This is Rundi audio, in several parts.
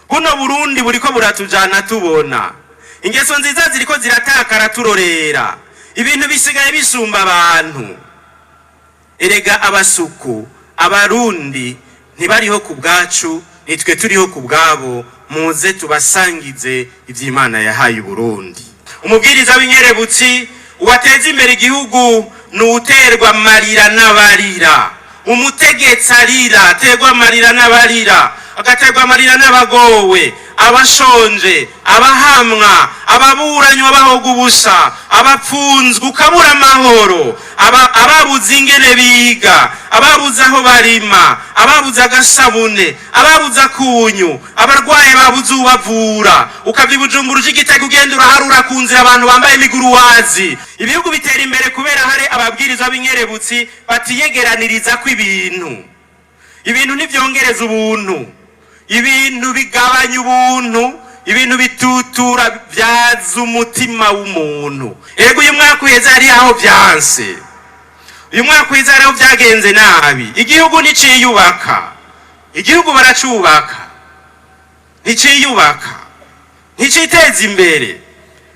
Buno Burundi buriko buratujana tubona ingeso nziza ziriko ziratakara turorera, ibintu bisigaye bisumba abantu. Erega abasuku abarundi ntibariho ku bwacu, nitwe turiho ku bwabo. Muze tubasangize ivy'Imana yahaye Uburundi. Umubwiriza w'inkerebutsi uwateza imbere igihugu ni uwuterwa amarira n'abarira. Umutegetsi arira aterwa amarira n'abarira, agaterwa amarira n'abagowe, abashonje, abahamwa, ababuranywa bahoga ubusa, abapfunzwe ukabura amahoro, ababuze ingene biga, ababuze aho barima, ababuze agasabune, ababuze akunyu, abarwaye babuze ubavura. Ukava i Bujumbura uje i Gitega ugenda uraharura ku nzira abantu bambaye imiguruwazi. Ibihugu bitera imbere kubera hari ababwiriza b'inkerebutsi batiyegeraniriza ko ibintu. Ibintu ntivyongereza ubuntu, ibintu bigabanya ubuntu, ibintu bitutura byaza umutima w'umuntu. Ego uyu mwaka uheze hari aho vyanse, uyu mwaka uheze hari aho vyagenze nabi. Igihugu nticiyubaka, igihugu baracubaka, nticiyubaka, nticiteza imbere.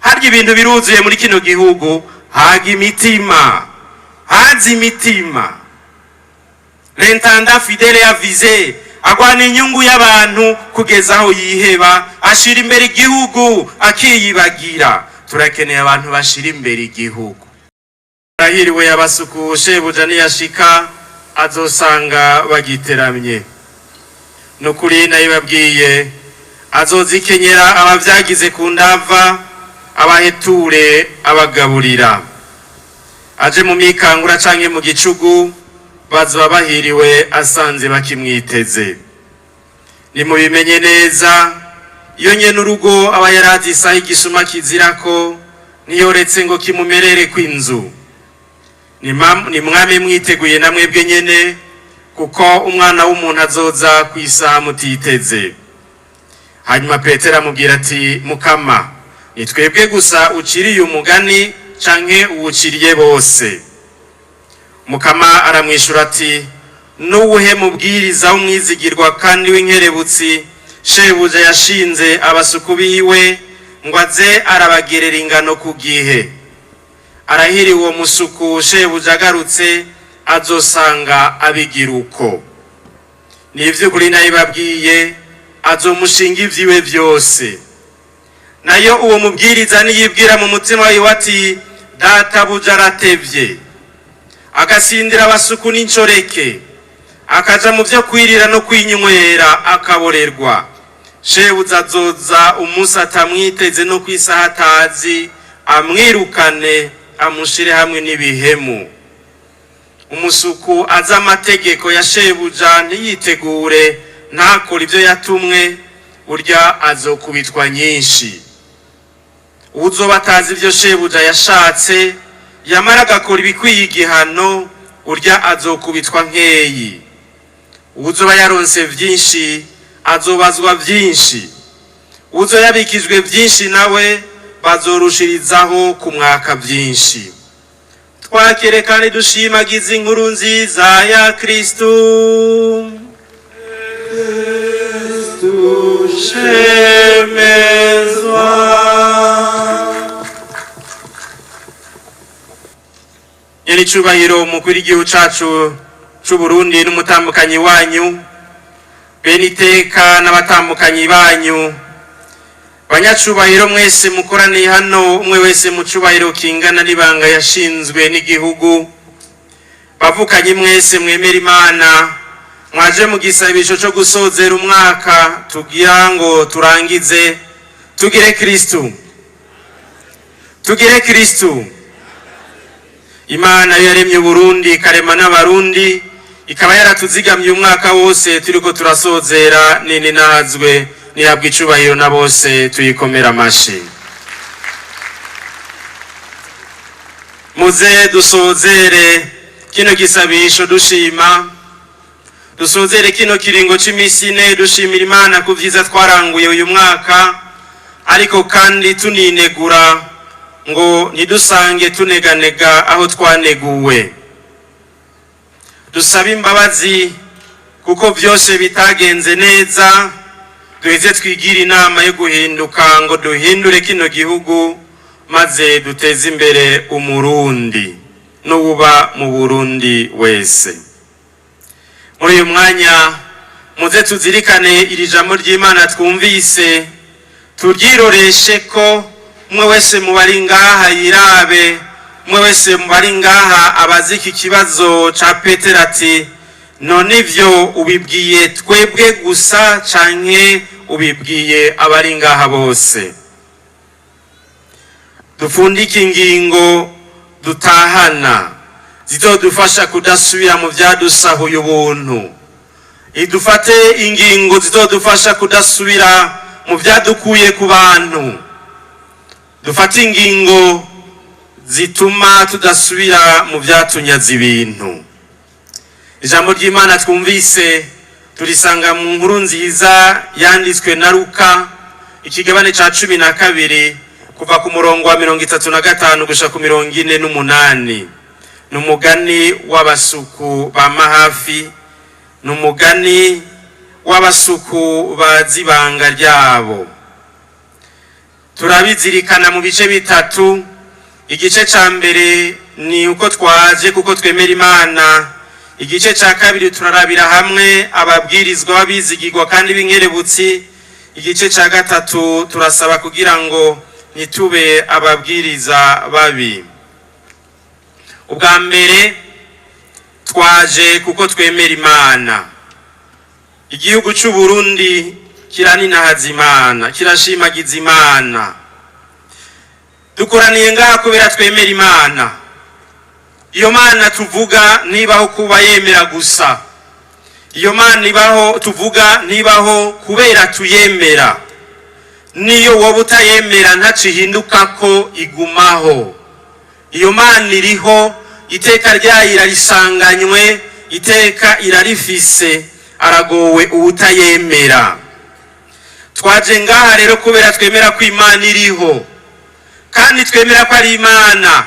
Harya ibintu biruzuye muri kino gihugu, haga imitima, haza imitima. L'intendant fidèle avisé agwana inyungu y'abantu kugeza aho yiheba, ashira imbere igihugu akiyibagira. Turakeneye abantu bashira imbere igihugu. Arahiriwe abasuku, shebuja niyashika azosanga bagiteramye. Nukuri nayibabwiye, azozikenyera abavyagize ku ndava, abaheture abagaburira. Aje mu mikangura canke mu gicugu, bazoba bahiriwe asanze bakimwiteze. Nimubimenye neza, iyo nyene urugo aba yarazi isaha igisuma kizirako, ntiyoretse ngo kimumerere kw'inzu. Ni mwame mwiteguye na mwebwe nyene, kuko umwana w'umuntu azoza kw'isaha mutiteze. Hanyuma Petero amubwira ati: Mukama, ni twebwe gusa uciriye umugani canke uwuciriye bose? Mukama aramwishura ati: N'uwuhe mubwiriza w'umwizigirwa kandi w'inkerebutsi shebuja yashinze abasuku biwe ngo aze arabagerera ingano ku gihe? Arahiriwe uwo musuku shebuja agarutse azosanga abigira uko. Ni ivy'ukuri nabibabwiye, azomushinga ivyiwe vyose. Nayo uwo mubwiriza niyibwira mu mutima wiwe ati: Databuja aratevye, agasindira abasuku n'incoreke, akaja mu vyo kwirira no kwinywera akaborerwa, shebuja azoza umunsi atamwiteze no kw'isaha atazi, amwirukane amushire hamwe n'ibihemu. Umusuku azi amategeko ya shebuja ntiyitegure, ntakore ivyo yatumwe, urya azokubitwa nyinshi. Uwuzoba atazi ivyo shebuja yashatse, yamara agakora ibikwiye igihano, urya azokubitwa nkeyi. Uwuzoba yaronse vyinshi azobazwa vyinshi, uwuzoba yabikijwe vyinshi nawe bazorushirizaho kumwaka vyinshi. Twakire kandi dushimagize inkuru nziza ya Kristu. Shemezwa. Nyiricubahiro umukuru w'igihugu cacu c'Uburundi n'umutambukanyi wanyu, bene iteka n'abatambukanyi banyu, banyacubahiro mwese mukoraniye hano, umwe wese mu cubahiro kingana n'ibanga yashinzwe n'igihugu, bavukanye mwese mwemera Imana, mwaje mu gisabisho co gusozera umwaka tugira ngo turangize, tugire Kristu, tugire Kristu. Imana yaremye Uburundi ikarema n'abarundi, ikaba yaratuzigamye umwaka wose turiko turasozera, nini nazwe nihabwa icubahiro na bose, tuyikomera amashi. Muze dusozere kino gisabisho dushima, dusozere kino kiringo c'imisi ine dushimira Imana ku vyiza twaranguye uyu mwaka, ariko kandi tuninegura ngo ntidusange tuneganega aho twaneguwe. Dusabe imbabazi kuko vyose bitagenze neza, Duheze twigire inama yo guhinduka ngo duhindure kino gihugu, maze duteze imbere Umurundi n'uwuba mu Burundi wese. Muri uyu mwanya, muze tuzirikane iri jambo ry'Imana twumvise, turyiroreshe ko umwe wese mu bari ngaha yirabe, umwe wese mu bari ngaha abazi iki kibazo ca Petero ati: "None ivyo ubibwiye twebwe gusa canke ubibwiye abari ngaha bose?" Dupfundike ingingo dutahana zizodufasha kudasubira mu vyadusahuye ubuntu. Idufate ingingo zizodufasha kudasubira mu vyadukuye ku bantu. Dufate ingingo zituma tudasubira mu vyatunyaza ibintu. Ijambo ry'Imana twumvise turisanga mu Nkuru Nziza yanditswe na Luka, ikigabane ca 12, kuva ku murongo wa 35 gushika ku 48. Ni umugani w'abasuku ba mahafi, ni umugani w'abasuku bazi ibanga ryabo. Turabizirikana mu bice bitatu. Igice ca mbere ni uko twaje kuko twemera Imana. Igice ca kabiri, turarabira hamwe ababwirizwa b'abizigirwa kandi b'inkerebutsi. Igice ca gatatu, turasaba kugira ngo ntitube ababwiriza babi. Ubwa mbere, twaje kuko twemera Imana. Igihugu c'u Burundi kiraninahaza Imana, kirashimagiza Imana. Dukoraniye ngaha kubera twemera Imana. Iyo Mana tuvuga ntibaho kuba yemera gusa. Iyo Mana ibaho tuvuga ntibaho kubera tuyemera. Niyo woba utayemera, ntacihinduka ko igumaho. Iyo Mana iriho, iteka ryayo irarisanganywe, iteka irarifise. Aragowe uwutayemera. Twaje ngaha rero kubera twemera ko Imana iriho, kandi twemera ko ari Imana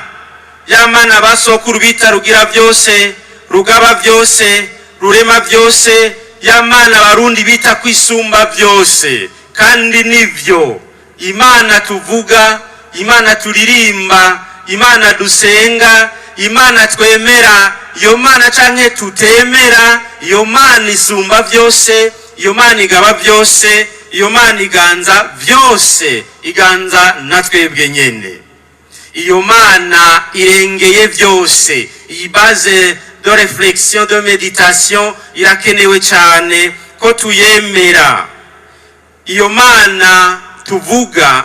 ya Mana basokuru bita Rugira byose, Rugaba byose, Rurema byose, ya Mana Abarundi bita kwisumba byose. Kandi nivyo, Imana tuvuga, Imana turirimba, Imana dusenga, Imana twemera, iyo Mana canke tutemera, iyo Mana isumba byose, iyo Mana igaba byose, iyo Mana iganza byose, iganza na twebwe nyene. Iyo Mana irengeye byose. Iyi base de réflexion, de méditation irakenewe cyane ko tuyemera. Iyo Mana tuvuga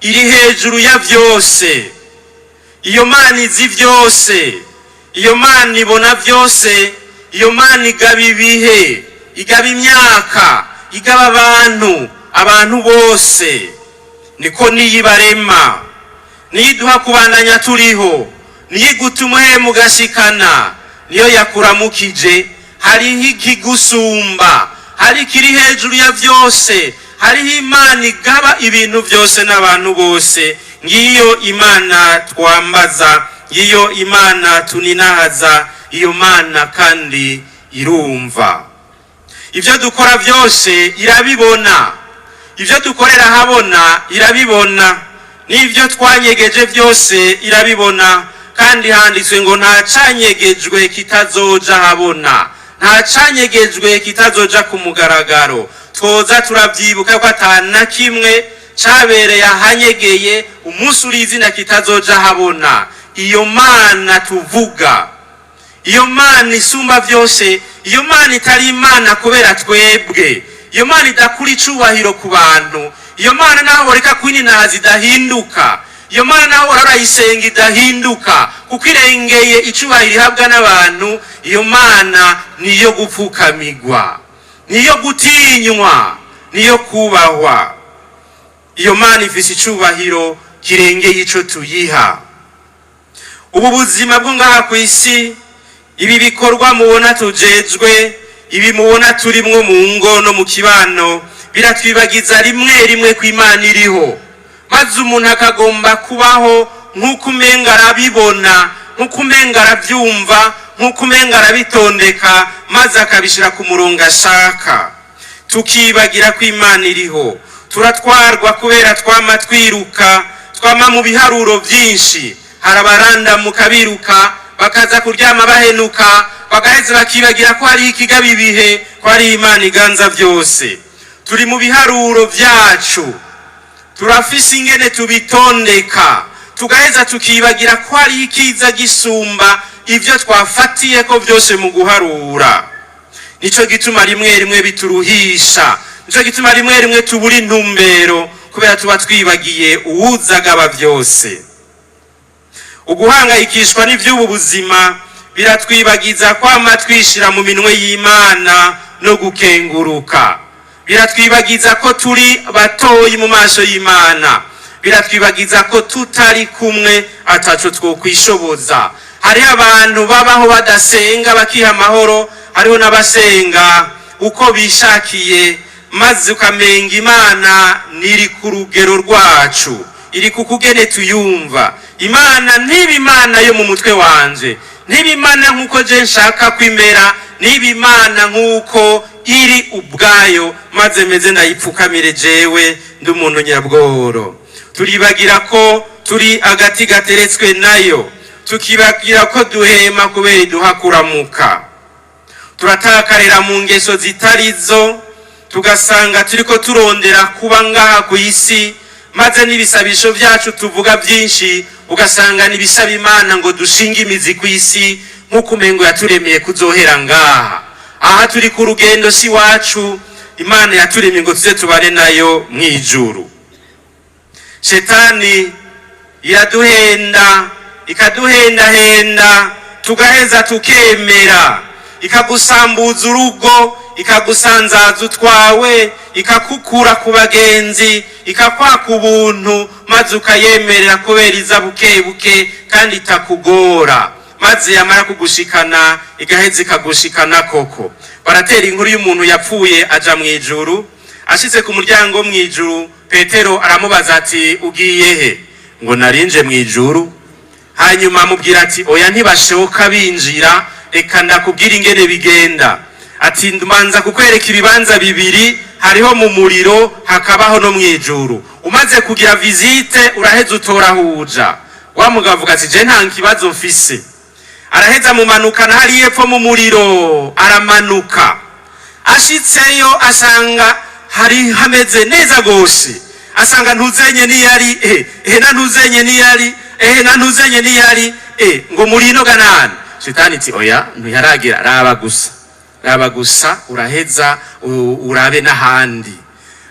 iri hejuru ya byose. Iyo Mana izi byose. Iyo Mana ibona byose. Iyo Mana igaba ibihe, igaba imyaka, igaba abantu, abantu bose. Niko niyo ibarema, niyo iduha kubandanya turiho, niyo igutuma uhema ugashikana, niyo yakuramukije. Hariho ikigusumba, hari ikiri hejuru ya byose, hariho Imana igaba ibintu byose n'abantu bose. Ngiyo Imana twambaza, ngiyo Imana tuninahaza. Iyo Mana kandi irumva ibyo dukora byose, irabibona. Ibyo dukorera ahabona irabibona, n'ibyo twanyegeje byose irabibona. Kandi handitswe ngo: "Nta canyegejwe kitazoja habona, nta canyegejwe kitazoja ku mugaragaro." Twoza turabyibuka ko ata na kimwe cabereye ahanyegeye umunsi uri izina kitazoja habona. Iyo Mana tuvuga, iyo Mana isumba byose, iyo Mana itari Imana kubera twebwe, iyo Mana idakura icubahiro ku bantu, iyo Mana naho boreka kwininahaza idahinduka, iyo Mana naho urayisenga idahinduka kuko irengeye icubahiro ihabwa n'abantu, iyo Mana niyo gupfukamigwa, niyo gutinywa, niyo kubahwa. Iyo Mana ifise icubahiro kirengeye ico tuyiha. Ubu buzima bwo ngaha ku isi, ibi bikorwa mubona tujejwe, ibi mubona turimwo mu ngo no mu kibano, biratwibagiza rimwe rimwe ko Imana iriho, maze umuntu akagomba kubaho nk'uko umenga arabibona, nk'uko umenga arabyumva, nk'uko umenga arabitondeka, maze akabishyira ku murongo ashaka. Tukibagira ko Imana iriho. Turatwarwa kubera twama twiruka, twama mu biharuro byinshi. Hari abarandamuka biruka, bakaza kuryama bahenuka, bagaheza bakibagira ko hariho ikigaba ibihe, ko hariho Imana iganza byose. Turi mu biharuro byacu, turafise ingene tubitondeka, tugaheza tukibagira ko hariho ikiza gisumba ibyo twafatiye ko byose mu guharura. Nico gituma rimwe rimwe bituruhisha, nico gituma rimwe rimwe tubura intumbero, kubera tuba twibagiye uwuzagaba byose. Uguhangayikishwa n'iby'ubu buzima biratwibagiza kwama twishira mu minwe y'Imana no gukenguruka. Biratwibagiza ko turi batoyi mu maso y'Imana. Biratwibagiza ko tutari kumwe ataco twokwishoboza. Hariho abantu babaho badasenga bakiha amahoro, hariho n'abasenga uko bishakiye, maze ukamenga Imana niri ku rugero rwacu, iri ku kugene tuyumva. Imana ntiba Imana yo mu mutwe wanje, ntiba Imana nk'uko je nshaka kwimera, niba Imana nk'uko iri ubwayo, maze meze ndayipfukamire jewe ndi umuntu nyabworo. Turibagira ko turi agati gateretswe nayo, tukibagira ko duhema kubera iduha kuramuka. Turatakarira mu ngeso zitari zo, tugasanga turiko turondera kuba ngaha ku isi, maze n'ibisabisho byacu tuvuga byinshi ugasanga n'ibisaba Imana ngo dushinge imizi ku isi, nk'uko umengo yaturemeye kuzohera ngaha. Aha turi ku rugendo, si wacu. Imana yaturemye ngo tuze tubane nayo mu ijuru. Shetani iraduhenda, ikaduhendahenda, tugaheza tukemera. Ikagusambuza urugo, ikagusanzaza utwawe, ikakukura ku bagenzi, ikakwaka ubuntu, maze ukayemerera kubera iza buke buke kandi itakugora, maze yamara kugushikana igaheza ikagushikana koko. Baratera inkuru y'umuntu yapfuye aja mu ijuru. Ashitse ku muryango wo mu ijuru, Petero aramubaza ati: "Ugiye he?" Ngo: "Narinje mu ijuru." Hanyuma amubwira ati: "Oya, ntibashoka binjira, reka ndakubwira ingene bigenda." Ati: "Mbanza kukwereka ibibanza bibiri, hariho mu muriro, hakabaho no mu ijuru. Umaze kugira visite uraheza utora aho uja." Wa mugabo avuga ati: "Je nta kibazo mfise." Araheza mumanukana hariya epfo mu muriro. Aramanuka, ashitseyo asanga hari hameze neza gose. Asanga ntuzenye niyari na ntuzenye niyari na ntuzenye niyari ngo murino ganani. Shetani iti: "Oya, ntiyaragira, raba gusa, raba gusa, uraheza urabe n'ahandi."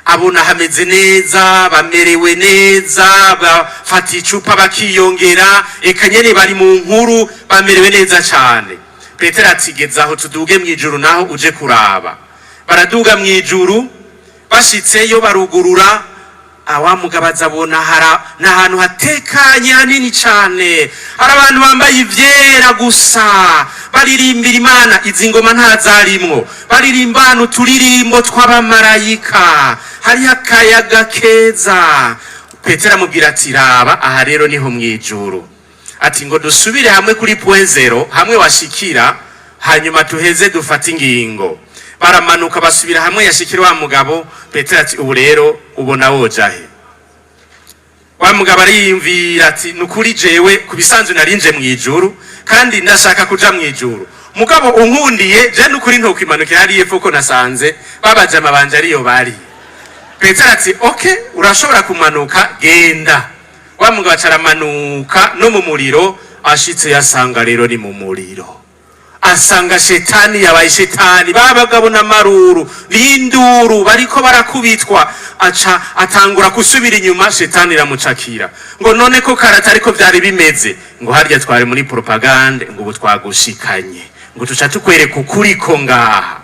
Abona hameze neza, bamerewe neza, bafata icupa bakiyongera, eka nyene bari mu nkuru, bamerewe neza cane. Petero ati: "Geza aho tuduge mu ijuru naho uje kuraba." Baraduga mu ijuru, bashitseyo barugurura. Awamugabo azabona n'ahantu hatekanye hanini cane, hari abantu bambaye ivyera gusa, baririmbira Imana. Izi ngoma ntazarimwo, baririmbana uturirimbo tw'abamarayika, hariho akayaga keza. Petero amubwira ati: "Raba aha rero niho mw'ijuru." Ati: "Ngo dusubire hamwe kuri point zéro, hamwe washikira, hanyuma tuheze dufate ingingo." Baramanuka basubira hamwe yashikira wa mugabo. Petero ati: "Ubu rero ubona woja he?" Wa mugabo ariyumvira ati: "Nukuri jewe ku bisanzwe narinje mu ijuru kandi ndashaka kuja mu ijuru, mugabo unkundiye je nukuri ntokwimanukira hariya epfo ko nasanze babajama banje ariyo bari." Petero ati: "Okay, urashobora kumanuka, genda." Wa mugabo aca aramanuka no mu muriro. Ashitse yasanga rero ni mu muriro, asanga shetani yabaye shetani, ba bagabo n'amaruru n'induru, bariko barakubitwa. Aca atangura gusubira inyuma, shetani iramucakira ngo: "None ko karata ariko vyari bimeze?" Ngo: "Harya twari muri propagande." Ngo: "Ubu twagushikanye, ngo tuca tukwereka ukuri ko ngaha."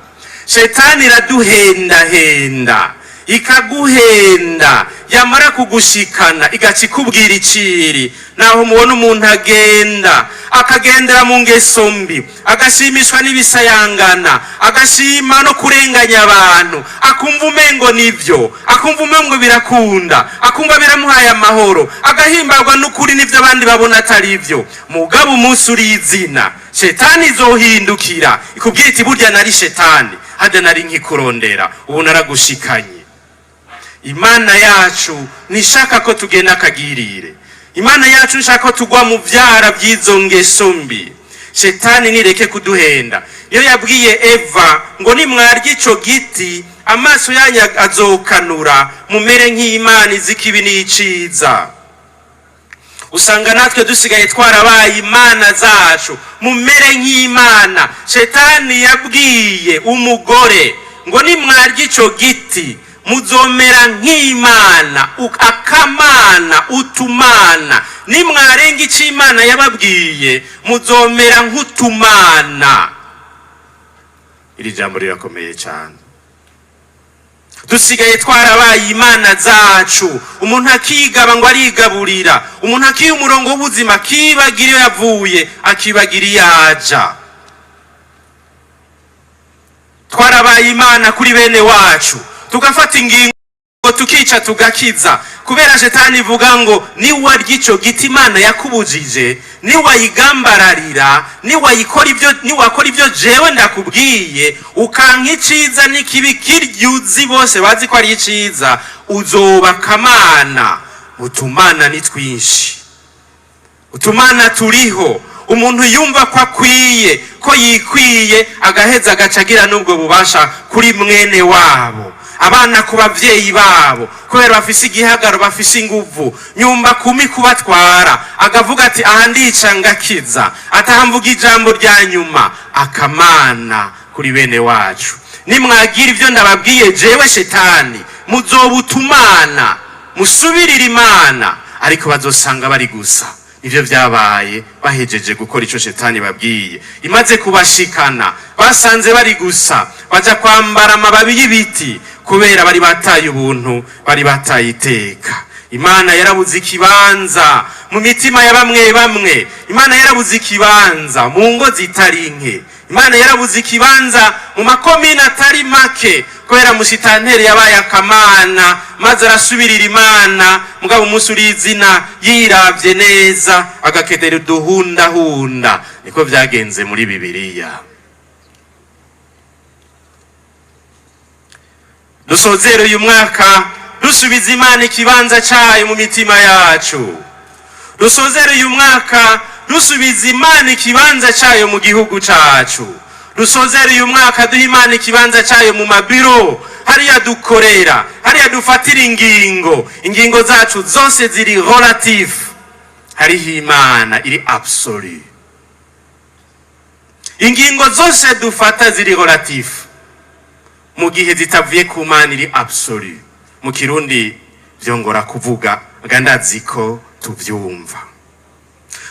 Shetani iraduhendahenda, ikaguhenda. Yamara kugushikana, igaca ikubwira iciri. Naho mubona umuntu agenda, akagendera mu ngeso mbi, agashimishwa n'ibisayangana, agashima no kurenganya abantu, akumva umengo nivyo, akumva umengo birakunda, akumva biramuhaye amahoro, agahimbarwa n'ukuri n'ivyo abandi babona atari ivyo. Mugabo umunsi urizina, shetani izohindukira ikubwira iti: "Burya nari shetani, hajya nari nkikurondera, ubu naragushikanye." Imana yacu ntishaka ko tugenda akagirire. Imana yacu nshaka ko tugwa mu vyara by'izo ngeso mbi. Shetani nireke kuduhenda. Iyo yabwiye Eva ngo: "Nimwarya ico giti, amaso yanyu azokanura, mumere nk'Imana izi ikibi n'iciza." Usanga natwe dusigaye twarabaye imana zacu, mumere nk'Imana. Shetani yabwiye umugore ngo: "Nimwarya ico giti, muzomera nk'Imana." Akamana, utumana. Nimwarenga ico Imana yababwiye, muzomera nk'utumana. Iri jambo rirakomeye cyane. Dusigaye twarabaye imana zacu. Umuntu akigaba ngo arigaburira, umuntu akiha umurongo w'ubuzima, akibagira iyo yavuye, akibagira iyo aja. Twarabaye Imana kuri bene wacu, tugafata ingingo, tukica, tugakiza, kubera shetani ivuga ngo: "Niwarya ico giti Imana yakubujije, niwayigambararira, niwayikora ibyo, niwakora ibyo jewe ndakubwiye, ukanka iciza n'ikibi kirya uzi, bose bazi ko ari iciza, uzoba akamana." Utumana ni twinshi, utumana turiho. Umuntu yumva ko akwiye, ko yikwiye, agaheza agaca agira n'ubwo bubasha kuri mwene wabo, abana ku bavyeyi babo, kubera bafise igihagaro, bafise inguvu, nyumba kumi kubatwara, akavuga ati: "Aha ndica ngakiza, ataha mvuga ijambo rya nyuma." Akamana kuri bene wacu. "Nimwagira ibyo ndababwiye jewe shetani, muzobutumana, musubirire Imana." Ariko bazosanga bari gusa. Nivyo vyabaye. Bahejeje gukora ico shetani babwiye, imaze kubashikana, basanze bari gusa, baja kwambara amababi y'ibiti, kubera bari bataye ubuntu, bari bataye iteka. Imana yarabuze ikibanza mu mitima ya bamwe bamwe. Imana yarabuze ikibanza mu ngo zitari nke. Imana yarabuze ikibanza mu makomine atari make, kubera musitanteri yabaye akamana, maze arasubirira Imana. Mugabo umunsi urizina, yiravye neza, agakedera uduhundahunda. Niko vyagenze muri Bibiliya. Dusozere uyu mwaka dusubiza Imana ikibanza cayo mu mitima yacu. Dusozere uyu mwaka dusubiza Imana ikibanza cayo mu gihugu cacu. Dusozere uyu mwaka duha Imana ikibanza cayo mu mabiro, hariya dukorera, hariya dufatira ingingo. Ingingo zacu zose ziri relative, hariho Imana iri absolue. Ingingo zose dufata ziri relative mu gihe zitavuye ku Mana iri absolue. Mu Kirundi vyongora kuvuga, ga ndazi ko tuvyumva.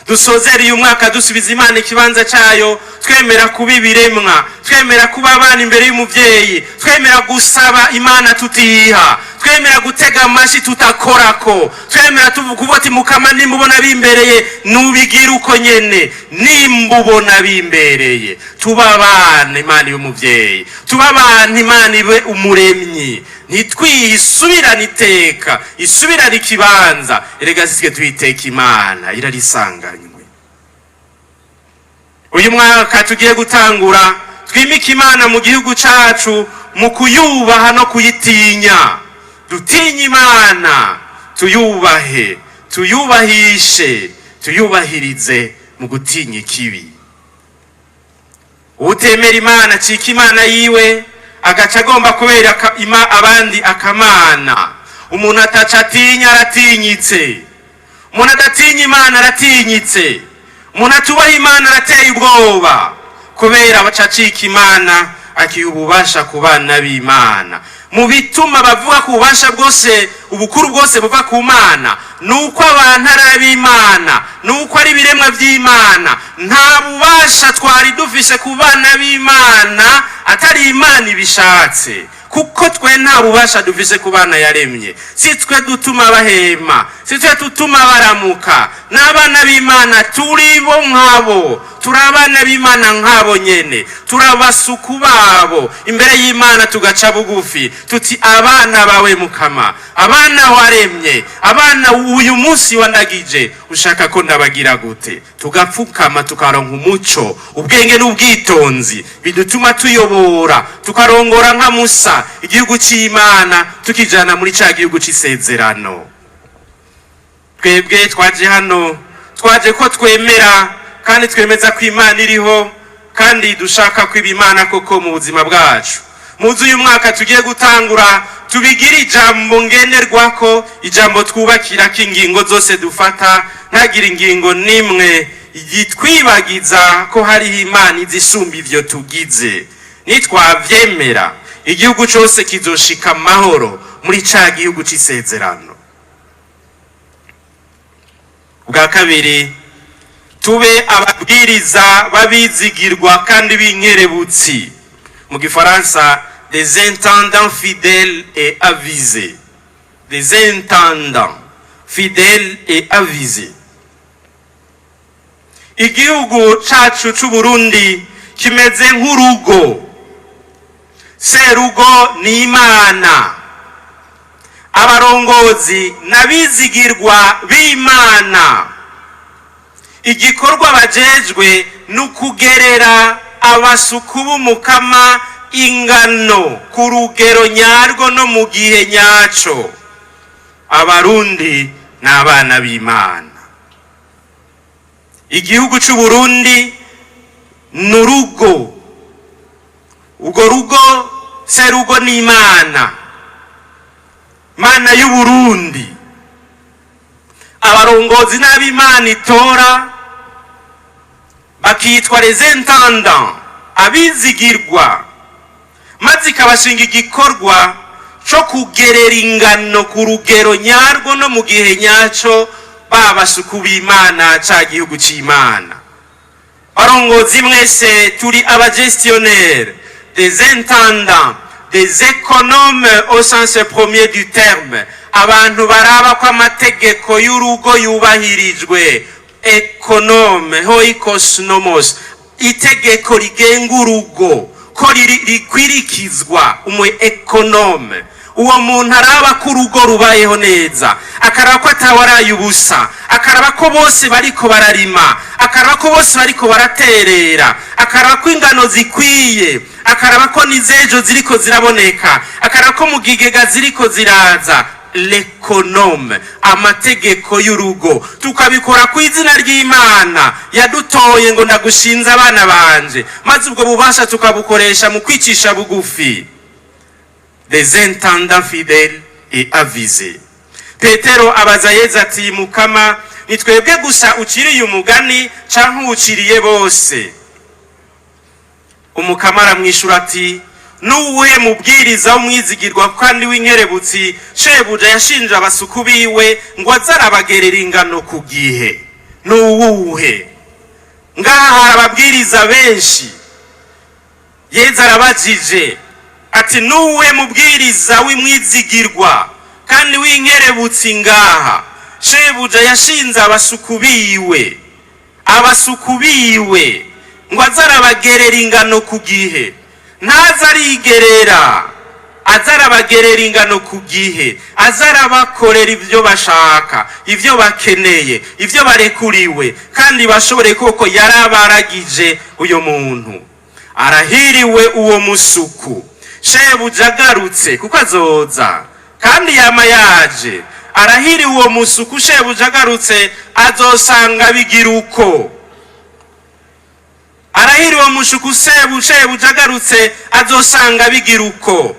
Dusozere uyu mwaka dusubiza Imana ikibanza cyayo, twemera kuba ibiremwa, twemera kuba abana imbere y'umuvyeyi, twemera gusaba Imana tutiha, twemera gutega amashi tutakorako, twemera tuvuga ati: "Mukama, nimba ubona bimbereye, nubigira uko nyene, nimba ubona bimbereye." Tuba abana, Imana ibe umuvyeyi. Tuba abantu, Imana ibe umuremyi. Ntitwisubirane iteka, isubirane ikibanza. Erega sitwe tuyiteka, Imana irarisanganywe. Uyu mwaka tugiye gutangura, twimike Imana mu gihugu cacu mu kuyubaha no kuyitinya. Dutinye Imana, tuyubahe, tuyubahishe, tuyubahirize mu gutinya ikibi. Utemera Imana acika imana yiwe, agaca agomba kubera abandi akamana. Umuntu ataca atinya aratinyitse. Umuntu adatinya Imana aratinyitse. Umuntu atubaha Imana arateye ubwoba, kubera baca acika imana, akiha ububasha ku bana b'Imana. Mu bituma bavuga ko ububasha bwose, ubukuru bwose buva ku Mana, ni uko abantu ari ab'Imana, ni uko ari ibiremwa by'Imana. Nta bubasha twari dufise ku bana b'Imana atari Imana ibishatse. Kuko twe nta bubasha dufise ku bana yaremye. Si twe dutuma bahema, si twe dutuma baramuka. N'abana b'Imana, turi bo nk'abo, turi abana b'Imana nk'abo nyene, turi abasuku babo imbere y'Imana. Tugaca bugufi tuti: "Abana bawe Mukama, abana waremye, abana uyu munsi wandagije, ushaka ko ndabagira gute?" Tugapfukama, tukaronka umuco, ubwenge n'ubwitonzi bidutuma tuyobora, tukarongora nka Musa igihugu c'Imana, tukijana muri ca gihugu c'isezerano. Twebwe twaje hano, twaje ko twemera kandi twemeza ko Imana iriho, kandi dushaka ko iba Imana koko mu buzima bwacu. Muzi uyu mwaka tugiye gutangura, tubigire ijambo ngenderwako, ijambo twubakirako ingingo zose dufata. Ntagire ingingo n'imwe yitwibagiza ko hariho Imana izisumba ivyo tugize. Nitwavyemera, igihugu cose kizoshika amahoro muri ca gihugu c'isezerano. Bwa kabiri, tube ababwiriza babizigirwa kandi b'inkerebutsi, mu gifaransa des intendants fidèles et avisés, des intendants fidèles et avisés. Igihugu cacu c'Uburundi kimeze nk'urugo. Serugo ni Imana, abarongozi n'abizigirwa b'Imana. Igikorwa bajejwe ni ukugerera abasuku b'Umukama ingano ku rugero nyarwo no mu gihe nyaco. Abarundi ni abana b'Imana. Igihugu c'Uburundi ni urugo. Urwo rugo, serugo ni Imana, Mana y'Uburundi. Abarongozi n'ab'Imana itora, bakitwa les intendants, abizigirwa, maze ikabashinga igikorwa co kugerera ingano ku rugero nyarwo no mu gihe nyaco ba basuku b'Imana, ca gihugu c'Imana. Barongozi mwese, turi abagestionnaires, des intendants, des économes au sens premier du terme, abantu baraba ko amategeko y'urugo yubahirijwe. Économe, oikos nomos, itegeko rigenga urugo ko rikwirikizwa. Umu économe, uwo muntu araba ko urugo rubayeho neza, akaraba ko atawaraye ubusa, akaraba ko bose bariko bararima, akaraba ko bose bariko baraterera, akaraba ko ingano zikwiye, akaraba ko n'izejo ziriko ziraboneka, akaraba ko mu gigega ziriko ziraza. L'économe, amategeko y'urugo, tukabikora ku izina ry'Imana yadutoye ngo: "Ndagushinze abana banje." Maze ubwo bubasha tukabukoresha mu kwicisha bugufi, des intendants fidèles et avisés. Petero abaza Yezu ati: "Mukama, ni twebwe gusa uciriye umugani canke uwuciriye bose?" Umukama aramwishura ati: "Nuwuhe mubwiriza w'umwizigirwa kandi w'inkerebutsi shebuja yashinje abasuku biwe ngo aze arabagerera ingano ku gihe? Nuwuhe?" Ngaha hari ababwiriza benshi. Yezu arabajije ati: "Nuwuhe mubwiriza w'imwizigirwa kandi w'inkerebutsi ngaha shebuja yashinze abasuku biwe, abasuku biwe, ngo aze arabagerera ingano ku gihe?" Ntaze arigerera, aze arabagerera ingano ku gihe, aze arabakorera ibyo bashaka, ibyo bakeneye, ibyo barekuriwe kandi bashobore koko. Yarabaragije uyo muntu. Arahiriwe uwo musuku shebuja agarutse, kuko azoza kandi yama yaje. Arahiriwe uwo musuku shebuja agarutse azosanga bigira uko. Arahiriwe uwo shebuja agarutse azosanga bigira uko.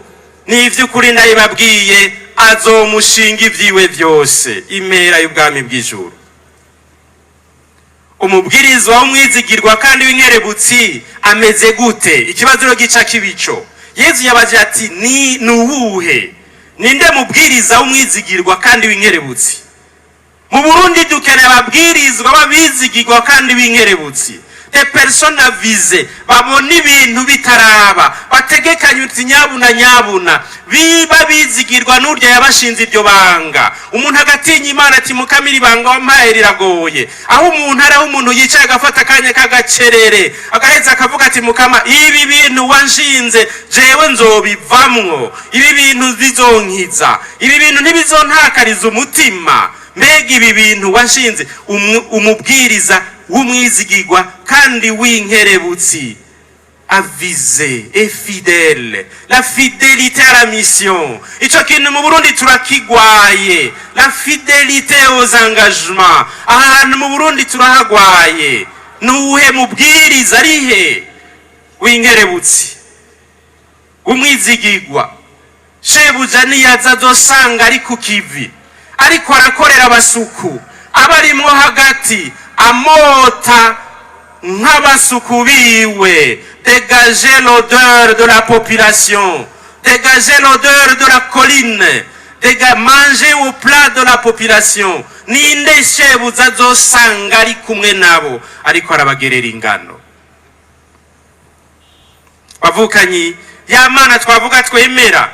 Ni ivy'ukuri ndabibabwiye, azomushinga ibyiwe byose, impera y'ubwami bw'ijuru. Umubwirizwa w'umwizigirwa kandi w'inkerebutsi ameze gute? Ikibazo rero gica kibico. Yezu yabaje ati: "Ni nuwuhe? Ninde mubwiriza w'umwizigirwa kandi w'inkerebutsi?" Mu Burundi dukeneye ababwirizwa b'abizigirwa kandi b'inkerebutsi. Des personnes avisées, babona ibintu bitaraba, bategekanye uti nyabuna nyabuna, biba bizigirwa n'urya yabashinze iryo banga. Umuntu agatinya Imana ati: "Mukamira, ibanga wampaye riragoye." Aho umuntu ari, aho umuntu yicaye agafata akanya k'agacerere, agaheza akavuga ati: "Mukama, ibi bintu wanshinze jewe nzobivamwo, ibi bintu bizonkiza, ibi bintu ntibizontakariza umutima. Mbega ibi bintu wanshinze?" Umubwiriza w'umwizigirwa kandi w'inkerebutsi, avisé et fidèle, la fidélité à la mission. Ico kintu mu Burundi turakigwaye, la fidélité aux engagements. Aha hantu mu Burundi turahagwaye. Nuwuhe mubwiriza arihe w'inkerebutsi, w'umwizigirwa, shebuja niyaza azosanga ari ku kivi, ariko arakorera abasuku, aba arimwo hagati, amota nk'abasuku biwe? Dégager l'odeur de la population, dégager l'odeur de la colline, manger au plat de la population. Ninde shebuja azosanga ari kumwe nabo, ariko arabagerera ingano? Bavukanyi, ya Mana twavuga twemera,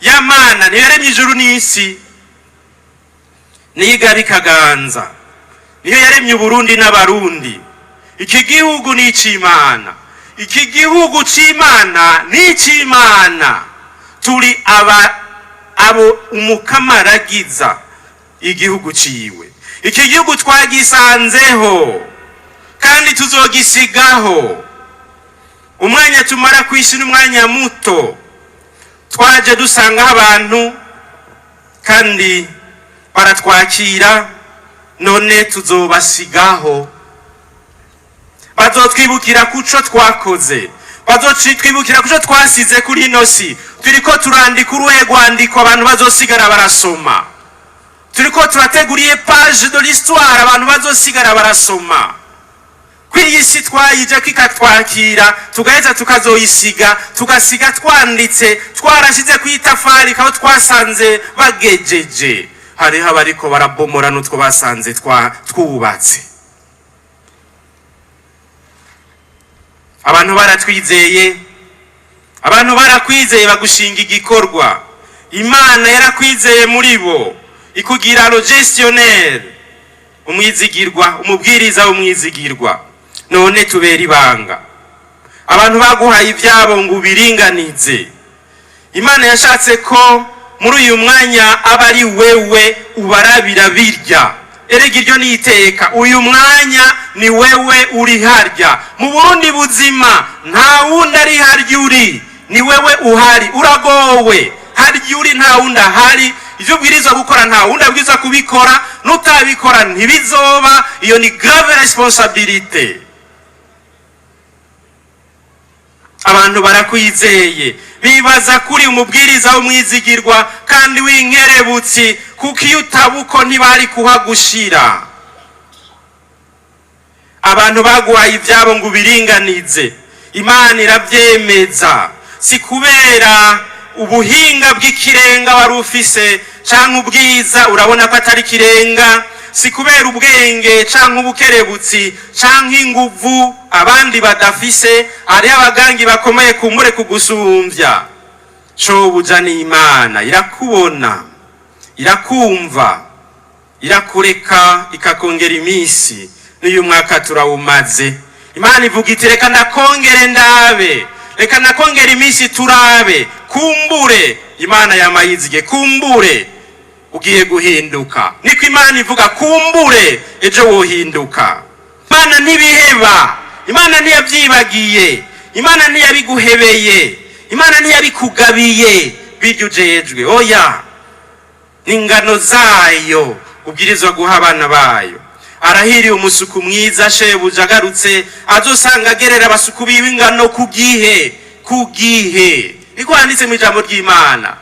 ya Mana niyo yaremye ijuru n'isi, niyo igaba ikaganza, niyo yaremye Uburundi n'Abarundi. Iki gihugu ni ic'Imana, iki gihugu c'Imana ni ic'Imana. Turi aba abo umukamaragiza igihugu ciwe. Iki gihugu twagisanzeho kandi tuzogisigaho. Umwanya tumara ku isi n'umwanya muto. Twaje dusangaho abantu kandi baratwakira, none tuzobasigaho. Bazotwibukira kuco twakoze, bazotwibukira kuco twasize kuri ino si. Turiko turandika uruhe rwandiko abantu bazosigara barasoma? Turiko turateguriye page de l'histoire abantu bazosigara barasoma. Kuri iyi si twayije ikatwakira, tugaheza tukazoyisiga, tugasiga twanditse, twarashize ku itafari aho twasanze bagejeje. Hariho abariko barabomora n'utwo basanze twubatse. Abantu baratwizeye, abantu barakwizeye bagushinga igikorwa. Imana yarakwizeye muri bo, ikugira le gestionnaire, umwizigirwa, umubwiriza w'umwizigirwa. None tubera ibanga. Abantu baguhaye ibyabo ngo ubiringanize. Imana yashatse ko muri uyu mwanya aba ari wewe ubarabira birya. Erega iryo ni iteka. Uyu mwanya ni wewe uri harya mu Burundi buzima, nta wundi ari harya uri, ni wewe uhari. Uragowe, harya uri nta wundi ahari. Ibyo ubwirizwa gukora nta wundi abwirizwa kubikora, n'utabikora ntibizoba. Iyo ni grave responsabilité. Abantu barakwizeye, bibaza kuri umubwiriza w'umwizigirwa kandi w'inkerebutsi, kuko iyo utaba uko ntibari kuhagushira. Abantu baguhaye ibyabo ngo ubiringanize, Imana irabyemeza. Si kubera ubuhinga bw'ikirenga wari ufise canke ubwiza, urabona ko atari ikirenga. Si kubera ubwenge canke ubukerebutsi canke inguvu abandi badafise. Hariho abagangi bakomeye kumbure kugusumbya. Shobuja n'Imana irakubona, irakumva, irakureka ikakongera iminsi. N'uyu mwaka turawumaze. Imana ivuga iti: "Reka ndakongere ndabe, reka nakongera iminsi turabe." Kumbure Imana yamayizige, kumbure ugiye guhinduka. Niko Imana ivuga, kumbure ejo wohinduka. Imana ntibiheba, Imana ntiyabyibagiye, Imana ntiyabiguhebeye, Imana ntiyabikugabiye birya ujejwe. Oya, n'ingano zayo ubwirizwa guha abana bayo. Arahiriye umusuku mwiza, shebuja agarutse azosanga agerera abasuku biwe ingano ku gihe, ku gihe. Niko handitse mu ijambo ry'Imana: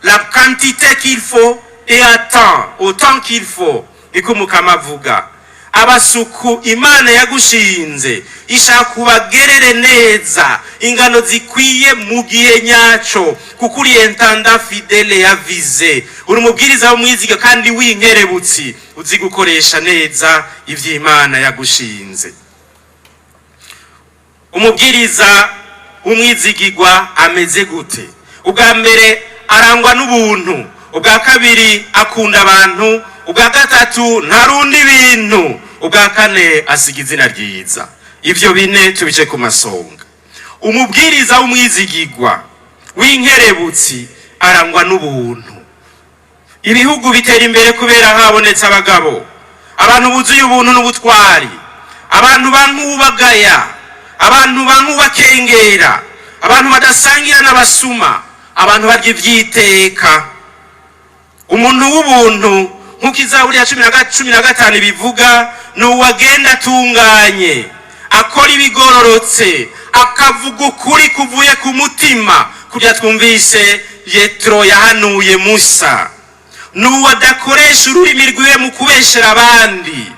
la quantité qu'il faut et à temps, au temps qu'il faut. Niko Umukama avuga. Abasuku Imana yagushinze, ishaka kubagerere neza ingano zikwiye mu gihe nyaco, kuko uri intendant fidèle, avisé, uri umubwiriza w'umwiziga kandi w'inkerebutsi, uzi gukoresha neza ivy'Imana yagushinze. Umubwiriza w'umwizigirwa ameze gute? Ubwa mbere, arangwa n'ubuntu. Ubwa kabiri, akunda abantu. Ubwa gatatu, ntarunda ibintu. Ubwa kane, asiga izina ryiza. Ibyo bine tubice ku masonga. Umubwiriza w'umwizigirwa w'inkerebutsi arangwa n'ubuntu. Ibihugu bitera imbere kubera habonetse abagabo, abantu buzuye ubuntu n'ubutwari, abantu bankubagaya, abantu bankubakengera, abantu badasangira n'abasuma, abantu barya ivyiteka. Umuntu w'ubuntu, nk'uko Izaburi ya 15 bivuga, ni uwagenda atunganye, akora ibigororotse, akavuga ukuri kuvuye ku mutima, kurya twumvise Yetro yahanuye Musa. Ni uwo adakoresha ururimi rwiwe mu kubeshera abandi,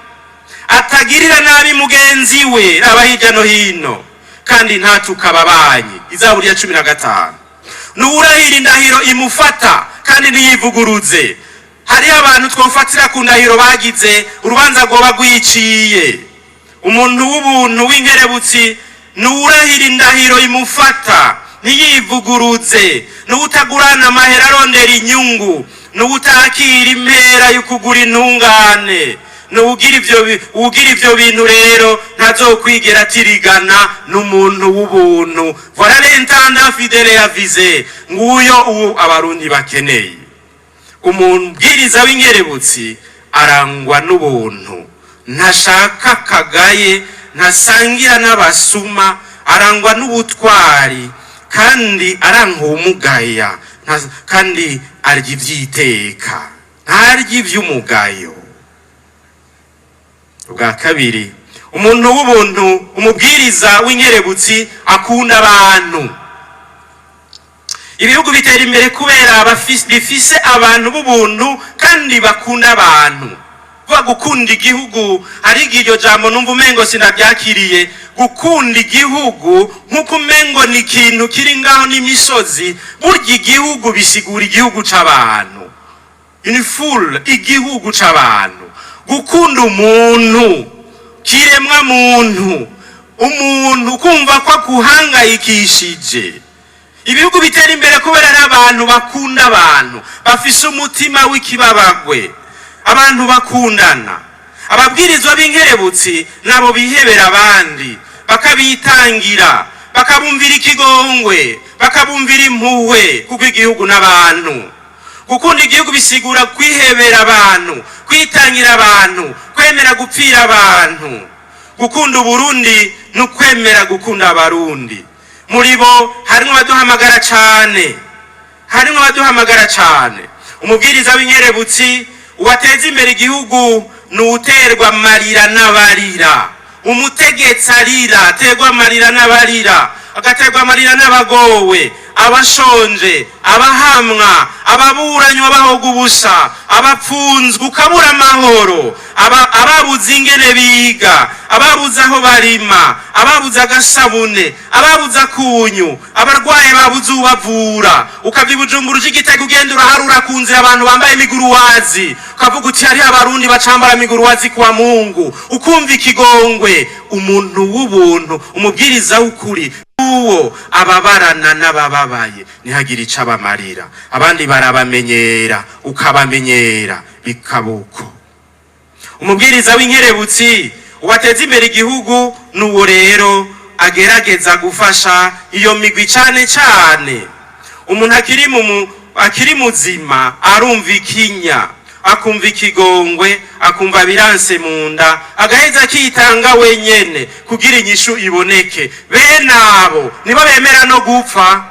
atagirira nabi mugenzi we aba hirya no hino, kandi ntatuka ababanyi. Izaburi ya 15. Ni uwurahira indahiro imufata kandi ntiyivuguruze. Hariho abantu twofatira ku ndahiro bagize, urubanza rwoba rwiciye. Umuntu w'ubuntu w'inkerebutsi ni uwurahira indahiro imufata ntiyivuguruze, ni uwutagurana amahera arondera inyungu, ni uwutakira impera yo kugura intungane. Ni uwugira ivyo bintu rero ntazokwigera atirigana n'umuntu w'ubuntu. Voilà l'intendant fidèle avisé. Nguyo uwo Abarundi bakeneye. Umubwiriza w'inkerebutsi arangwa n'ubuntu, ntashaka kagaye, ntasangira n'abasuma, arangwa n'ubutwari kandi aranka uwumugaya, kandi arya ivyiteka, ntarya ivy'umugayo. Ubwa kabiri, umuntu w'ubuntu, umubwiriza w'inkerebutsi, akunda abantu. Ibihugu bitera imbere kubera bifise abantu b'ubuntu kandi bakunda abantu. Kuvuga gukunda igihugu, hari igihe iryo jambo numva umengo sinabyakiriye. Gukunda igihugu nk'uko umengo ni ikintu kiri ngaho n'imisozi. Burya igihugu bisigura igihugu c'abantu, une foule, igihugu c'abantu. Gukunda umuntu, kiremwa muntu, umuntu kumva ko akuhangayikishije. Ibihugu bitera imbere kubera ari abantu bakunda abantu, bafise umutima w'ikibabagwe, abantu bakundana. Ababwirizwa b'inkerebutsi nabo bihebera abandi, bakabitangira, bakabumvira ikigongwe, bakabumvira impuhwe, kuko igihugu n'abantu. Gukunda igihugu bisigura kwihebera abantu, kwitangira abantu, kwemera gupfira abantu. Gukunda Uburundi ni ukwemera gukunda Abarundi. Muri bo harimwo abaduhamagara cane, harimwo abaduhamagara cane. Umubwiriza w'inkerebutsi uwateza imbere igihugu ni uwuterwa amarira n'abarira. Umutegetsi arira, aterwa amarira n'abarira, agaterwa amarira n'abagowe, abashonje, abahamwa, ababuranywa bahoga ubusa, abapfunzwe, ukabura amahoro, ababuze ingene biga, ababuze aho barima, ababuze agasabune, ababuze akunyu, abarwaye babuze ubavura. Ukava i Bujumbura uje Igitega, ugenda uraharura ku nzira abantu bambaye imiguruwazi, ukavuga uti: "Hariho Abarundi bacambara miguruwazi kwa Mungu." Ukumva ikigongwe. Umuntu w'ubuntu, umubwiriza w'ukuri, uwo ababarana n'abababaye, ntihagire ico abamarira. Abandi barabamenyera, ukabamenyera bikaba uko. Umubwiriza w'inkerebutsi uwateza imbere igihugu n'uwo rero agerageza gufasha iyo migwi cane cane. Umuntu akiri muzima arumva ikinya, akumva ikigongwe, akumva biranse mu nda, agaheza akitanga wenyene kugira inyishu iboneke. Bene abo nibo bemera no gupfa,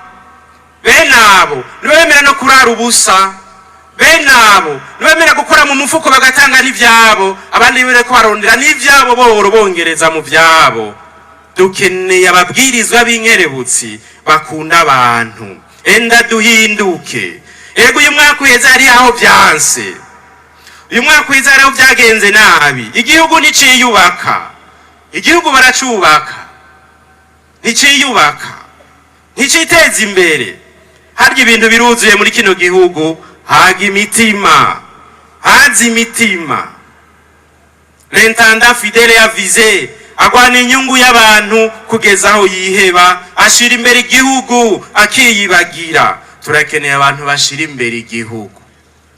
bene abo nibo bemera no kurara ubusa, bene abo nibo bemera gukora mu mufuko bagatanga n'ivyabo, abandi bariko barondera n'ivyabo boro bongereza mu vyabo. Dukeneye ababwirizwa b'inkerebutsi bakunda abantu. Enda duhinduke. Ego, uyu mwaka uheze hari aho vyanse, uyu mwaka uheze hari aho vyagenze nabi. Igihugu nticiyubaka, igihugu baracubaka. Nticiyubaka, nticiteza imbere. Harya ibintu biruzuye muri kino gihugu, haga imitima, haza imitima. L'intendant fidèle avisé. Agwana inyungu y'abantu kugeza aho yiheba, ashira imbere igihugu akiyibagira. Turakeneye abantu bashira imbere igihugu,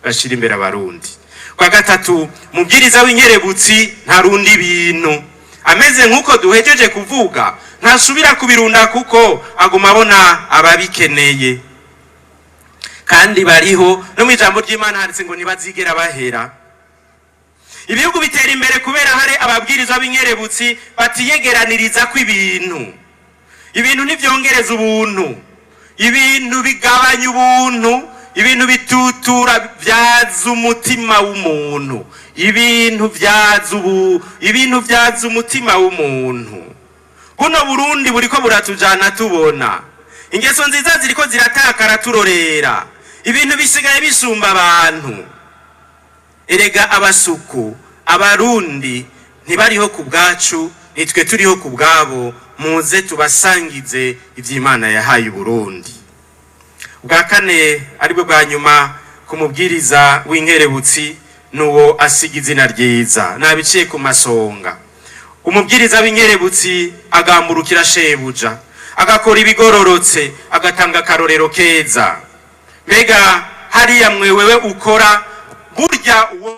bashira imbere Abarundi. Kwa gatatu, mubwiriza w'inkerebutsi ntarundi ibintu. Ameze nk'uko duhejeje kuvuga, ntasubira kubirunda kuko aguma abona ababikeneye kandi bariho. No mu ijambo ry'Imana handitse ngo ntibazigera bahera. Ibihugu bitera imbere kubera hari ababwirizwa b'inkerebutsi batiyegeraniriza ko ibintu. Ibintu ntivyongereza ubuntu, ibintu bigabanya ubuntu, ibintu bitutura byaza umutima w'umuntu, ibintu byaza ubu, ibintu byaza umutima w'umuntu. Buno Burundi buriko buratujana tubona, ingeso nziza ziriko ziratakara turorera, ibintu bisigaye bisumba abantu. Erega abasuku, Abarundi ntibariho ku bwacu, nitwe turiho ku bwabo. Muze tubasangize ivy'Imana yahaye Uburundi. Bwa kane, aribwo bwa nyuma, ku mubwiriza w'inkerebutsi n'uwo asiga izina ryiza. Nabiciye ku masonga. Umubwiriza w'inkerebutsi agamburukira shebuja, agakora ibigororotse, agatanga akarorero keza. Mbega hariya mwe wewe ukora burya uwo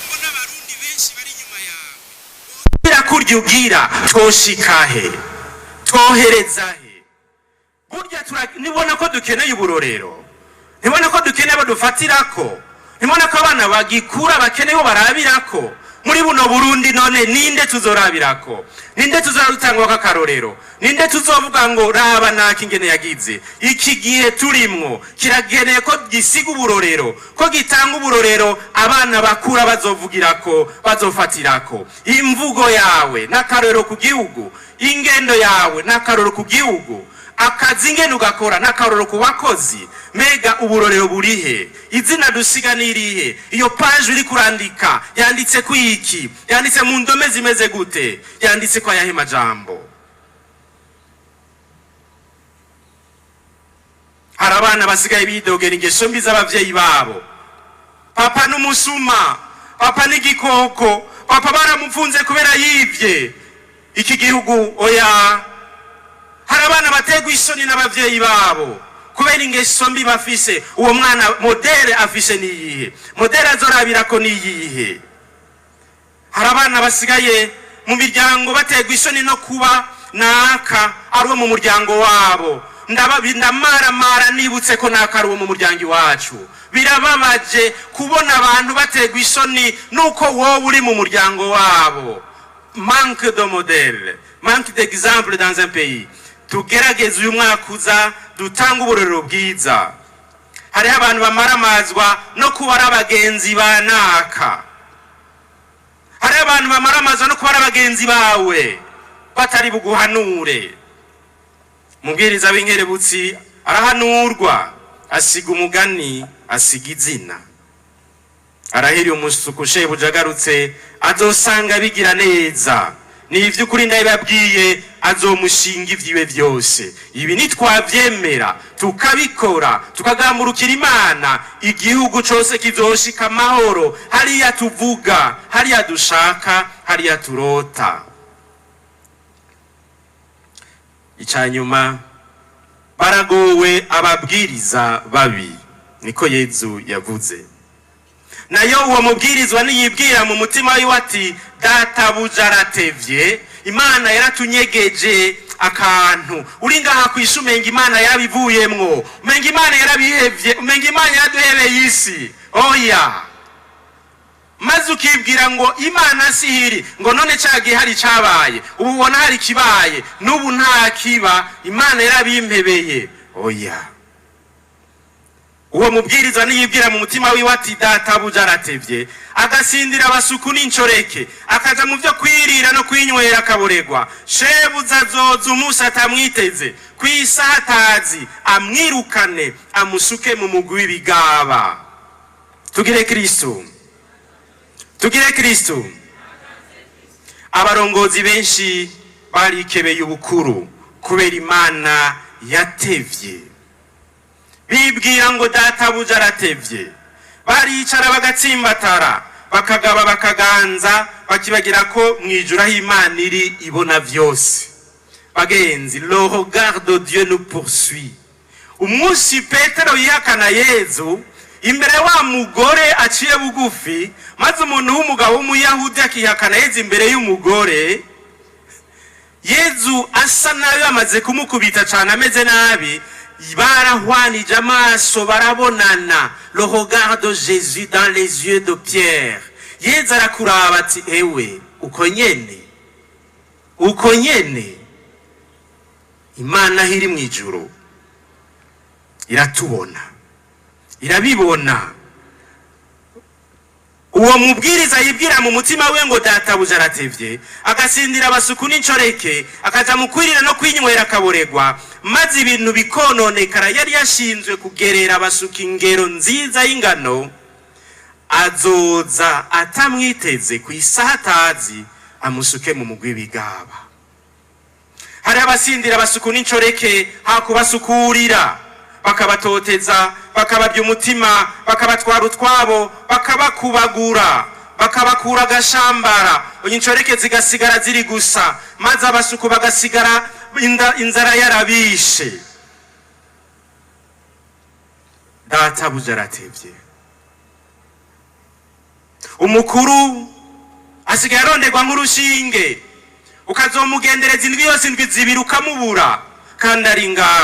mbona Abarundi benshi bari inyuma yawe kurya ugira twoshika he, twohereza he? Burya nibona ko dukeneye uburorero, ntibona ko dukeneye abo dufatirako, ntibona ko abana bagikura bakeneye bo barabirako. Muri buno Burundi none ninde tuzorabirako? Ninde tuzorutangwako akarorero? Ninde tuzovuga ngo raba naka ingene yagize? Iki gihe turimwo kirageneye ko gisiga uburorero, ko gitanga uburorero abana bakura bazovugirako, bazofatirako. Imvugo yawe n'akarorero ku gihugu, ingendo yawe n'akarorero ku gihugu, akazi ingene ugakora n'akarorero ku bakozi. Mbega uburorero burihe? Izina dusiga nirihe? Iyo page uri kurandika yanditse ku iki? Yanditse mu ndome zimeze gute? Yanditse ko ayahe majambo? Hari abana basigaye bidogera ingeso mbi z'abavyeyi babo. Papa n'umusuma, papa n'igikoko, papa baramufunze kubera yivye. Iki gihugu oya. Hari abana bategwa isoni n'abavyeyi babo kubera ingeso mbi bafise. Uwo mwana modèle afise niyihe? Modèle azorabirako niyihe? Hari abana basigaye mu miryango bategwa isoni no kuba naka ari uwo mu muryango wabo. Ndamaramara nibutse ko naka ari uwo mu muryango iwacu. Birababaje kubona abantu bategwa isoni nuko wowe uri mu muryango wabo. Manque de modèle, manque d'exemple dans un pays. Tugerageze uyu mwaka uza dutanga uburorero bwiza. Hariho abantu bamaramazwa no kuba ari abagenzi ba naka. Hariho abantu bamaramazwa no kuba ari abagenzi bawe batari buguhanure. Umubwiriza w'inkerebutsi arahanurwa, asiga umugani, asiga izina. Arahiriye umusuku shebuja agarutse azosanga bigira neza. Ni ivy'ukuri ndabibabwiye, azomushinga ivyiwe vyose. Ibi nitwavyemera tukabikora, tukagamburukira Imana, igihugu cose kizoshika amahoro hariya tuvuga, hariya dushaka, hariya turota. Icanyuma, baragowe ababwiriza babi, niko Yezu yavuze. Nayo uwo mubwirizwa niyibwira mu mutima wiwe ati databuja aratevye, Imana yaratunyegeje akantu. Uri ngaha kw'isi umenga Imana yarabivuyemwo, umenga Imana yarabihevye, umenga Imana yaraduhebeye isi. Oya, maze ukibwira ngo Imana sihiri, ngo none ca gihe hari cabaye, ubu ubona hari kibaye, n'ubu nta kiba, Imana yarabimpebeye. Oya, uwo mubwiriza niyibwira mu mutima wiwe ati databuja aratevye, agasindira abasuku n'incoreke, akaja mu vyo kwirira no kwinywera akaboregwa, shebuja azoza umunsi atamwiteze, kw'isaha atazi, amwirukane, amusuke mu mugwi w'ibigaba. Tugire Kristo, tugire Kristo. Abarongozi benshi barikebeye ubukuru kubera Imana yatevye. Bibwira ngo databuja aratevye, baricara bagatsimbatara. Bakagaba, bakaganza, bakibagira ko mu ijuru aho Imana iri ibona vyose. Bagenzi, le regard de Dieu nous poursuit. Umunsi Petero yihakana Yezu imbere wa mugore aciye bugufi, maze umuntu w'umugabo w'Umuyahudi akihakana Yezu imbere y'umugore, Yezu asa nabi, bamaze kumukubita cyane, ameze nabi, barahwanije amaso, barabonana. Le regard de Jésus dans les yeux de Pierre. Yezu arakuraba ati: "Ewe, uko nyene, uko nyene." Imana aho iri mu ijuru iratubona, irabibona. Uwo mubwiriza yibwira mu mutima we ngo "Databuja aratevye", agasindira abasuku n'incoreke, akaja mu kwirira no kwinywera, akaboregwa, maze ibintu bikononekara, yari yashinzwe kugerera abasuka ingero nziza y'ingano, azoza atamwiteze, ku isaha atazi, amusuke mu mugwi w'ibigaba. Hari abasindira abasuku n'incoreke hakubasukurira, bakabatoteza, bakabarya umutima, bakabatwara utwabo, bakabakubagura, bakabakura agashambara, incoreke zigasigara ziri gusa, maze abasuku bagasigara inzara yarabishe. Databuja aratevye. Umukuru asigaye aronderwa nk'urushinge, ukazomugendereza indwi yose, indwi 2, ukamubura kandi ari ngaho.